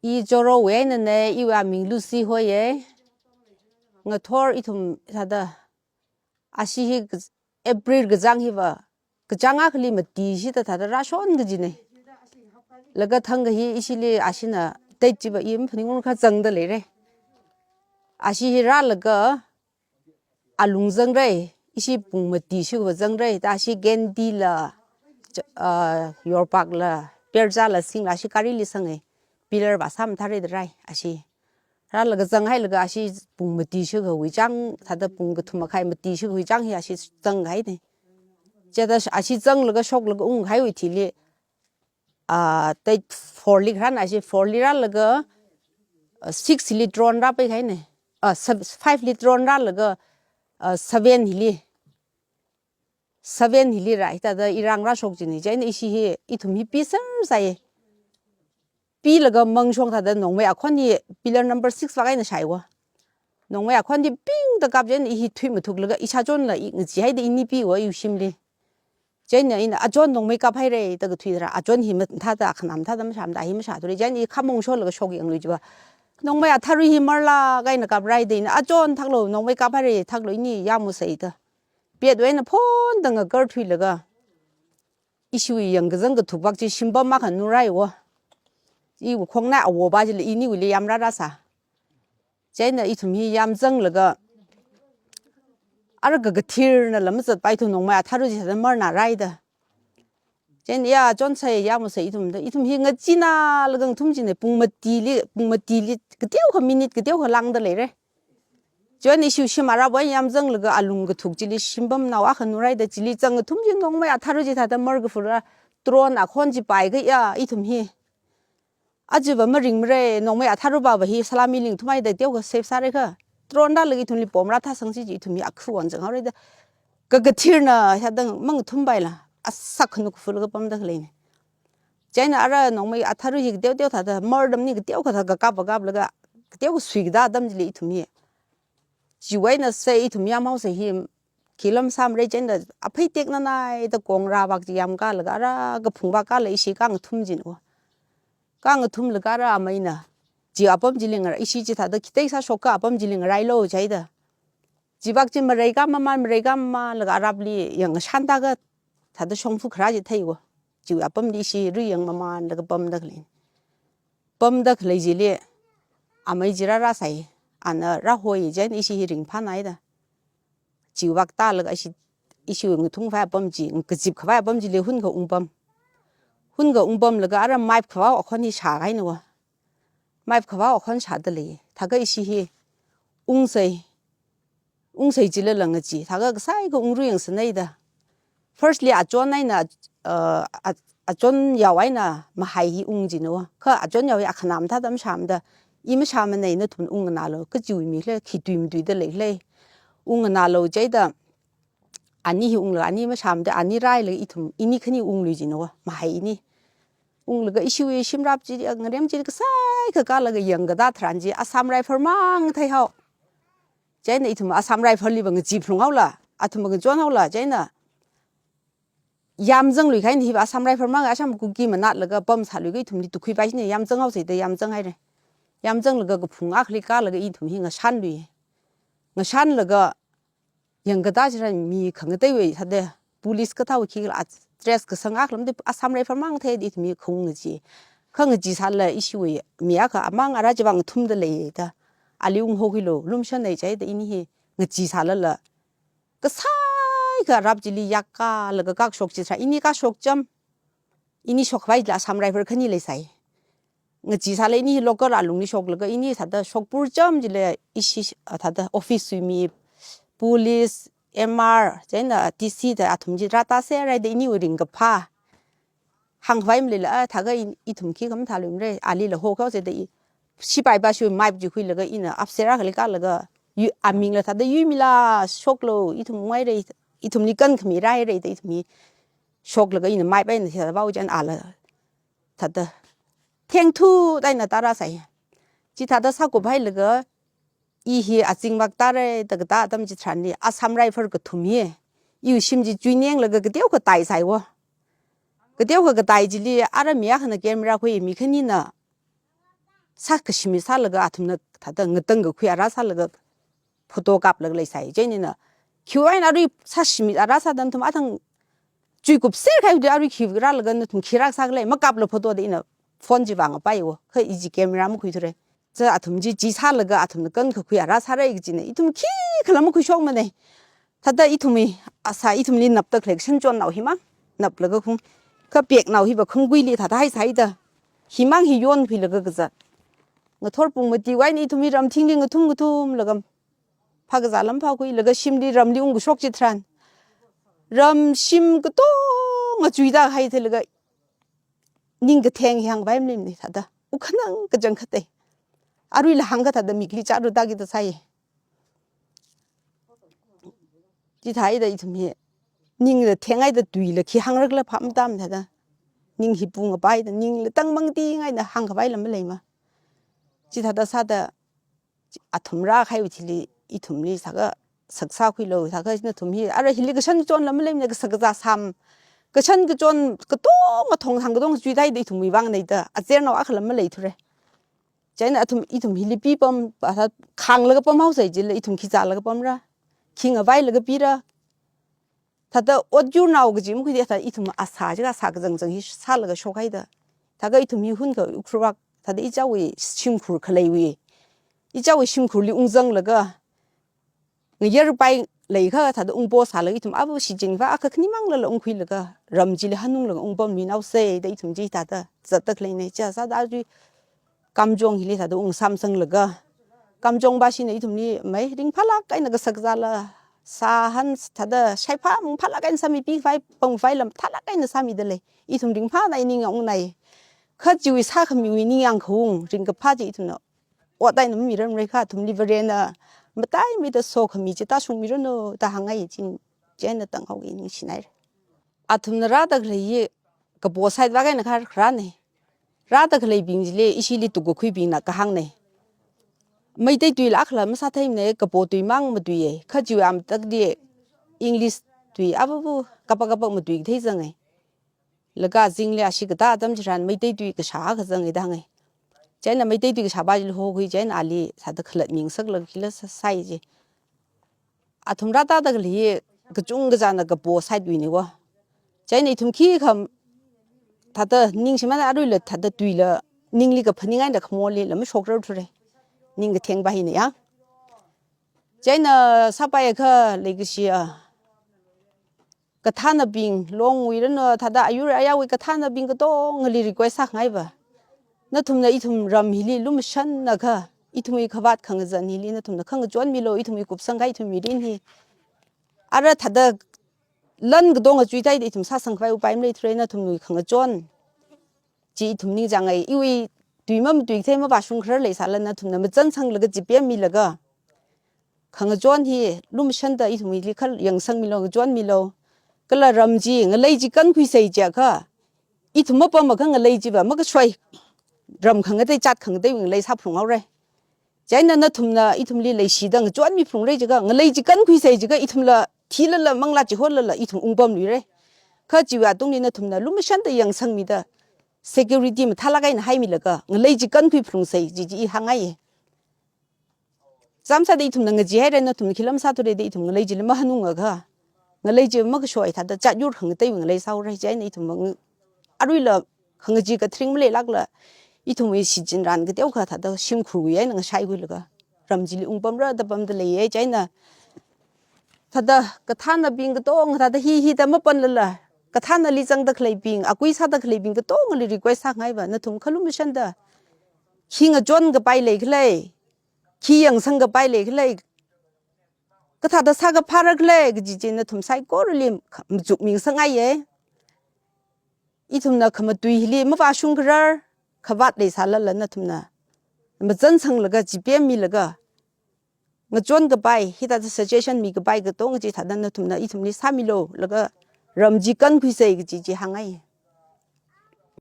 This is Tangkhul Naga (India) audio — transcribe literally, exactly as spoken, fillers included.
I Chorowui einana, iwui aming Lucy hoiya. Ngathor ithum thāda, ashi hi kaz-, April kazang hiva, kachāng akhali mati shida thāda rāshon kajina. Laga thangkha hi ishili ashina date chiva i maphaningung kha zangda leira. Ashi hi rālaga, alung zangra, ishi pung mati shikha zangra, thāda ashi Gandhi la, ch-, ah, Yorpak la, Percha la, singla ashi gari li sanga, pillar va sāmathāra da rāi, ashi. Rālaga zanghailaga ashi pung mati shikhawui chang, thāda pung kathum makhai mati shikhawui chang hi ashi zanghaina. Chithāda ashi zanglaga shoklaga unghaiwui thili, ah, date four li kharāna, ashi four li rālaga, ah, six li drone rāpai kahaina. Ah, sev-, five li drone rālaga, ah, seven hili. Seven hili rāi, thāda irang rāshok jina. Chieina ishi hi, ithum hi piser sai. Pilaga mangshong thāda Nongmei Akhon hi pillar number six vak eina shaiwa. Nongmei Akhon hi pingda kap chieina i hi thuimathuklaga ishāchonla i ngacheehaida ini piwa iwui shimli. Chieina ina achon Nongmei kaphaira da kathuithara. Achon hi mathāda, akhanā mathāda mashāmada, hi mashāthura. Chieina i khamong sholaga shokyanglu chiva, Nongmei Atharui hi marlāk eina kaprāi da ina achon thaklo, Nongmei kaphaira thaklo, ini yamusa da. Petwui eina phonda ngakarthuilaga, ishiwui yangkazang kathuk vak chi shimpam akha nuraiwa. Iwui khongnai awo va chili iniwuili yamrārāsa. Chieina ithum hi yamzanglaga, ara kakathirnala mazatpai thu Nongmei Atharui chi thāda marnārāi da. Chieina ya chonsa, yamusa ithum da. Ithum hi ngacheenālaga ngathum jina, pung matili, pung matili kateokha minute kateokha lāngda leira. Chieina ishiwui shim arapwui eina yamzanglaga alung kathuk chili shimpamnao akha nurāi da, chili zang ngathum chi Nongmei Atharui chi thāda markafura, drone akhon chi paikha ya ithum hi. Ajava maringmara, Nongmei Atharui va hi salami li ngathumhaida teokha safe sāra kha, drone rālaga ithumli bomb rāthāsangsi chi ithum hi akhuon zanghaora da. Kakathirna thāda mangathum paila, asak khanuk fulaga pamda khaleina. Chieina ara Nongmei Atharui hi kateo teo thāda, mardamni kateokha thāda kakap kakaplaga, kateokha suikada atam chili ithum hi. Chiwui einasa ithum yamhaosa hi, khi lam sāmara chieina aphei teknanaida kongra vak chi yamkālaga ara kaphung vak kāla ishi kangathum jina. Kangathumlaga ara ameina, chi apam chili ngarai, ishi chi thāda khitei sāshok kha apam chili ngarailo jida. Chivak chi mareikā mamān, mareikā mamānlaga arapli yangkashān tākha thāda shongfa kharā chi theiwa. Chiwui apamli ishi rui yang mamānlaga pamda khalei. Pamda khalei chili amei chi rārāsai, ana rāhoi chieina ishi hi ringphānāi da. Chiwui vak tālaga ishi, ishi ngathungkhavai apam chi, kazipkhavai apam chili hunkha ungpam. Hunkha ungpamlaga ara map khavao akhon hi shākahainawa. Map khavao akhon shāda lei. Thākha ishi hi ungsai, ungsai chilala ngachee. Thākha kasāikha ungrui yangsanai da. Firstly, achon eina, uh, a-, achon yao eina mahai hi ung jinawa. Kha achon yao hi akhanā mathāda mashāmada, i mashāmanei, nathum ungnganālu. Kachiwui mi khala, khi tui matuida lei khala, ungnganālu jida. Ani hi unglaga, ani mashāmada, ani rālaga ithum, ini khani unglui jinawa, mahai ini. Unglaga ishiwui shimrap chi, ngarem chi kasāikha kālaga yangkatā tharan chi, Assam Rifle mang theihao. Chieina ithum Assam Rifle liva ngachee phalunghaola, athumva ngachonhaola, chieina yamzanglui kahaina hiva Assam Rifle mang, Assam Kuki manatlaga pamsāluikha ithumli tukhuipai shina, yamzanghaosa da yamzanghaira. Yamzanglaga kaphung akhali kālaga ithum hi ngashānlui. Ngashānlaga yangkatā chitharan mi khangateiwui thāda police kathāwui khikhala dress kasang akha lamda Assam Rifle mang theida ithum hi khaung ngachee. Kha ngacheesālala ishiwui mi akha amang ara chiva ngathumda lei da. Ali unghaokhuilu, lumshanei jida ini hi ngacheesālala. Kasāikha rap chili yakkālaga kakshok chitharan ini kashok cham. Ini shokkhavai chila Assam Rifle khani leisai. Ngacheesālala ini local alungli shoklaga ini thāda shokpur cham chila ishi, ah, thāda office wui mi, police, M R, chieina D C da athum chi rātāserhaida iniwui ringkaphā hāngkhavai maleila, ah, thākha i, ithum khikha mathāluimara, alila hokhaosa da i, sipai va shu map chi khuilaga ina apsera khali kālaga, yu, amingla thāda Yuimila shoklu, ithum ngaira, ithumli kankhami rāhaira da ithum hi shoklaga ina map eina thāda vao chieina ala thāda thengthuda eina tārāsai. Chithāda sākuphailaga, i hi azing vak tāra da katā atam chitharanli, Assam Rifle kathum hi, iwui shim chi chuinenglaga kateokha taisaiwa. Kateokha katai chili, ara mi akhana camera khui, mi khanina sākashimit sālaga athumna thāda ngatangkakhui ara sālaga photo kaplaga leisai. Chieina ina, khiwui eina arui sāshimit ara sāda nathum athang chuikupser kahai da arui khi rālaga nathum khi rāsā khala, makapla photo da ina phone chi vāngapai wo. Kha i chi camera makhuithura. Cha athum chi chi sālaga athumna kankakhui ara sāra kajina ithum khikhala makhuishokmana. Thāda ithumwui asā, ithumli napda khalei kashan chonnao himang naplaga khung, kapeknao hiva khungguili thāda haisai da, himang hi yonkhuilaga kazat. Ngathor pung matiwui eina ithumwui ramthingli ngathum ngathumlaga phākazā lam phākhuilaga shimli ramli ungkashok chitharan, ram shim katonga chuida kahai theilaga ning katheng hi hāngpai maleimana thāda. Wukhanang kachangkhat e. Aruila hāngkha thāda mikli chāru da kida sāi. Chithāda ithum hi ningla thengaida tuila khi hāngrakhala phap matam thāda. Ning hi pungapaida, ningla tangmang tingaida hāngkapaila maleima. Chithāda sāda athum rākahaiwui thili ithumli sākha saksā khuilo, sākha nathum hi ara hili kashan kachonla maleimana, kasā kazā sam, kashan kachon katonga thong thang katonga chuihaida ithumwui vangna da, azarnao akhala maleithura. Chieina athum ithum hili pipam, ba thā khanglaga pamhaosai jila ithum khi zālaga pamra, khi ngavailaga pira. Thāda ot yurnao kaji makhuida thā ithum asā jiakha sā kazangzang hi sālaga shokhaida. Thākha ithum hi hunkha Ukhrul vak, thāda ichāwui shimkhur khaleiwui, ichāwui shimkhurli ungzanglaga, ngayarpai leikha thāda ungpo sālaga ithum ava shichinva akha khani manglala ungkhuilaga, ram chili hanunglaga ungpamluinaosei da ithum chi thāda zatda khaleina. Chi sāda arui Kamjong hili thāda ungsamsanglaga, Kamjong bashina ithumli mai ringphālāk eina kasā kazāla sāhan thāda shaiphā mungphālāk eina sāmipikhavai, pangkhavai lam phālāk eina sāmida lei. Ithum ringphānai, ningyāng ungnai. Kha chiwui sākhamiwui ningyāngkhaung ringkaphā chi ithumna ot eina mamirarmara kha, athumli Varena mataimeida sokhami chi tāshungmiranu da hāngngai. Chieina tanghaoki, ningshinaira. Athumna rāda khalei hi kapo side vak eina kharāna. Rāda khaleibing chili ishili tukkakhuibingna kahāngna. Meitei tuila akhala masātheimana, kapo tui mang matuiya. Kha chiwui amatakli English tui avavu kapak kapak matui kathei zanga. Laga azingli ashi katā atam chitharan Meitei tui kashā akha zanga da hānga. Chieina Meitei tui kashāpa chili hokhui, chieina ali sāda khalatmingasaklaga khila sā, sāi ji. Athum rāda khalei hi kachungkha china kapo side wuina wo. Chieina ithum khikha thāda ningshimana, aruila thāda tuila ningli kaphaning eina khamolila mashokrarthura. Ning kathengpa hina ya. Chieina sāpaiakha leikashi a, kathānabing, Longwui ranu, thāda ayur ayāwui kathānabing katongali request sāngaiva, nathumna ithum ram hili lumashanakha, ithumwui khavāt khangazan hili nathumna khangachon milo, ithumwui kupsang kahai ithumwui mirin hi. Ara thāda lan katonga chuihaida ithum sāsangkhavai upai maleithura, nathumwui khangachon chi ithum ningchānga. Iwui tui mamatuithei mavāshungkharar leisālala nathumna mazansanglaga chipemmilaga, khangachon hi lumashanda ithumwuili kha yangsangmilo, ngachonmilo. Kala ram chi, ngalei chi kankhuisei jiakha, ithum mapamakha ngalei chiva makashoi, ram khangatei, jāt khangateiwui ngalei sāphalunghaora. Chieina nathumna ithumli leishida ngachonmiphalungra jiakha, ngalei chi kankhuisei jiakha, ithumla thilala, manglā chihonlala ithum ungpamluira. Kha chiwui atungli nathumna lumashanda yangsangmida, security mathālāk eina haimilaga, ngalei chi kankhuiphalungsei ji chi i hāngngai. Chāmsāda ithumna ngacheehaira, nathumna khi lam sāthura da ithum ngalei chili mahanungakha, ngalei chi makashoi thāda jāt yur khangateiwui ngalei sāhaora. Chieina ithum mang-, aruila khangachee kathring maleilākla, ithumwui shichinran kateokha thāda shimkhurwui eina ngashaikhuilaga, ram chili ungpamra da pamda leiya. Chieina thāda kathānabing katonga thāda hi hida mapanlala, kathānali zangda khaleibing, akui sāda khaleibing katongali request sāngaiva, nathum kha lumashanda, khi ngachonkapai leikhala, khi yangsangkapai leikhala, kathāda sākaphāra khala kaji chi nathum saikorali machukmingasakngaiya. Ithumna khamatui hili mavāshungkharar, khavāt leisālala nathumna mazansanglaga chipemmilaga, ngachonkapai, hithāda suggestion mikapai katonga chi thāda nathumna ithumli sāmilo, laga ram chi kankhuisei kaji chi hāngngai.